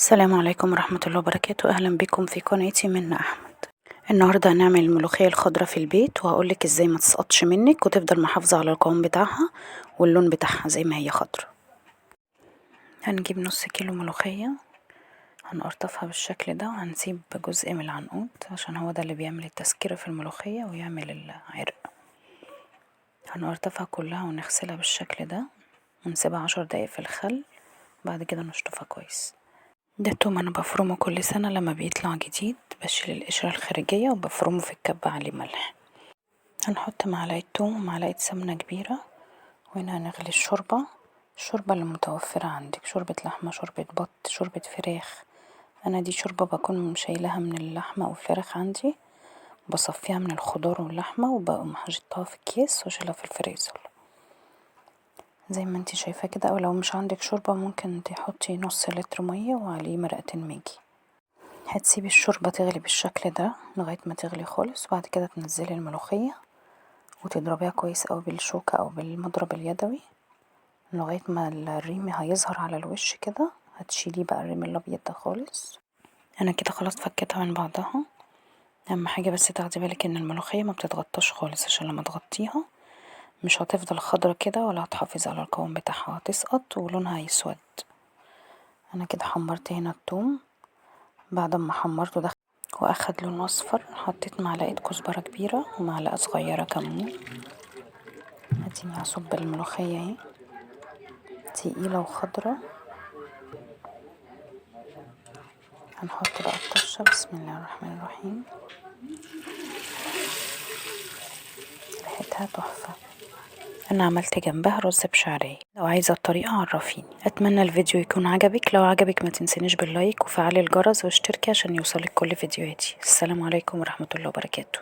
السلام عليكم ورحمة الله وبركاته. أهلا بكم في قناتي منى أحمد. النهاردة هنعمل الملوخية الخضراء في البيت، وهقولك ازاي ما تسقطش منك وتفضل محافظة على القوام بتاعها واللون بتاعها زي ما هي خضرا. هنجيب نص كيلو ملوخية، هنقرطفها بالشكل ده، وهنسيب جزء من العنقود عشان هو ده اللي بيعمل التسكيرة في الملوخية ويعمل العرق. هنقرطفها كلها ونغسلها بالشكل ده ونسيبها 10 دقايق في الخل، بعد كده نشطفها كويس. ده توم انا بفرمه كل سنة لما بيطلع جديد، بشيل القشرة الخارجية وبفرمه في الكبة عليه ملح. هنحط معلقة توم ومعلقة سمنة كبيرة، وهنا هنغلي الشوربة، الشوربة اللي متوفرة عندك، شوربة لحمة، شوربة بط، شوربة فراخ. انا دي شوربة بكون شايلها من اللحمة او الفراخ عندي، بصفيها من الخضار واللحمة وبقوم حاططها في اكياس واشيلها في الفريزر زي ما انتي شايفة كده. او لو مش عندك شوربة ممكن تحطي نص لتر مية وعليه مرقتين ماجي. هتسيبي الشوربة تغلي بالشكل ده لغاية ما تغلي خالص، وبعد كده تنزلي الملوخية وتضربيها كويس اوي بالشوكة او بالمضرب اليدوي لغاية ما الريم هيظهر على الوش كده. هتشيليه بقى الريم الابيض ده خالص. انا كده خلاص فكيتها من بعضها. اهم حاجة بس تاخدي بالك ان الملوخية ما بتتغطاش خالص، عشان لما تغطيها مش هتفضل خضرا كده ولا هتحافظ على القوام بتاعها، هتسقط ولونها هيسود. انا كده حمرت هنا التوم، بعد ما حمرته ده واخد لون اصفر حطيت معلقة كزبرة كبيرة ومعلقة صغيرة كمون. اديني هصب الملوخية اهي، تقيلة وخضرة. هنحط بقى الطشة، بسم الله الرحمن الرحيم. ريحتها تحفة. انا عملت جنبها رز بشعرية، لو عايزة الطريقة عرفيني. اتمنى الفيديو يكون عجبك، لو عجبك ما تنسينيش بال like وفعلي الجرس واشتركي عشان يوصلك كل فيديوهاتي. السلام عليكم ورحمة الله وبركاته.